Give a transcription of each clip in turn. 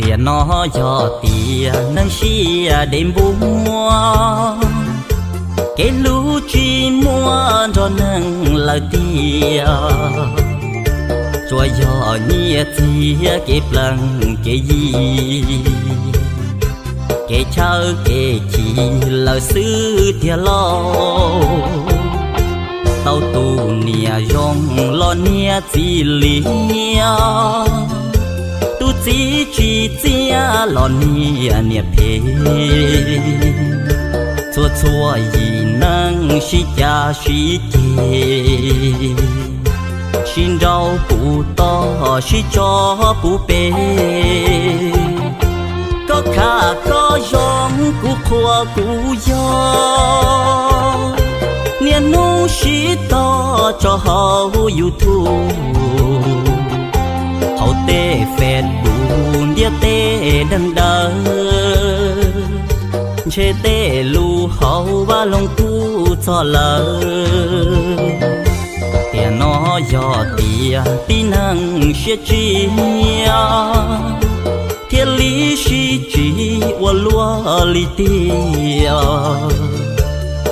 Tiam no yog tias neeg siab dev npuab, kev hlub tsis muaj nrog neeg lawm tiag. Tsuas yog nyiaj txiag kev plees kev yi, kev chaw kev chim lawm xwb tiag lauj. Tau tus niam zoo los niag txiv liam, tus txiv tsis txiaj los niag niam phem. Txhua txhua yim neeg sib cav sib ceg, sib nrauj puv toj sib tso puv pes. Koj kham koj zoo kuv qhuas kuv yog, niaj hnub sib tog tso hauv YouTube, hauv tej Facebook ntiab tej deeg daws, ntshe tej lus hauv vaj loog kuj txog lawm. Tiam no yog tias tib neeg siab tsis, thiaj li sib tsis ua luaj li tiag.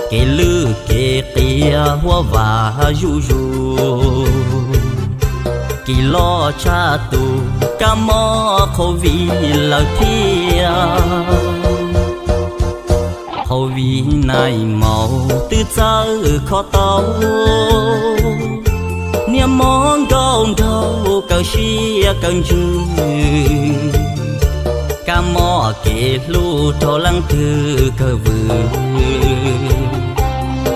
Kev lwj kev qias huab vam zuj zus, kis loj tshaj tus kab mob COVID lawm thiab. COVID nine maus twb txawj kho tau, niag mob nkauj nraug kawg siab kawg ntsws, kab mob kev hlub rau leej twg kawg vwm,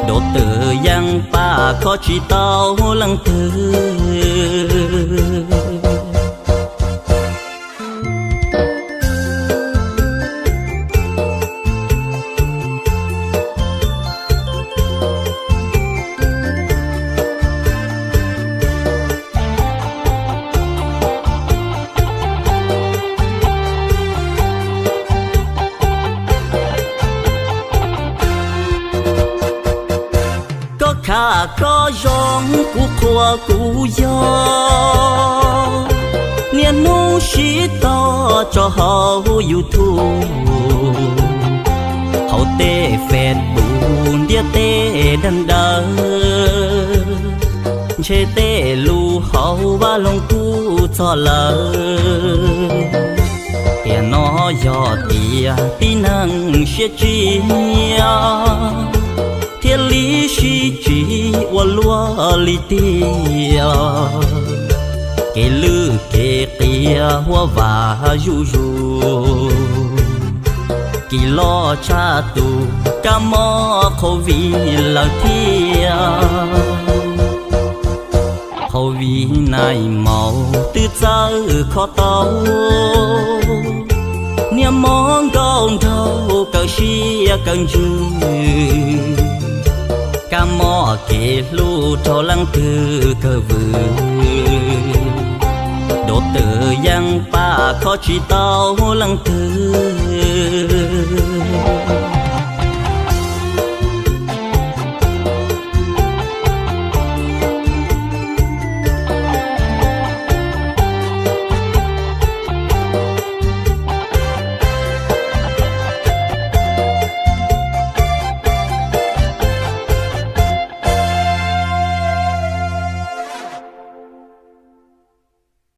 dov twm yeej pab kho tsis tau leej twg. Koj kham koj zoo kuv qhuas kuv yog, niaj hnub sib tog tso hauv YouTube, hauv tej Facebook ntiab tej deeg daws, ntshe tej lus hauv vaj loog kuj txog lawm. Tiam no yog tias tib neeg siab tsis, thiaj li sib tsis ua luaj li tiag. Kev lwj kev qias huab vam zuj zus, kis loj tshaj tus kab mob COVID lawm thiab. COVID nine maus twb txawj kho tau, niag mob nkauj nraug kawg siab kawg ntsws, kab mob kev hlub rau leej twg kawg vwm, dov twm yeej pab kho tsis tau leej twg.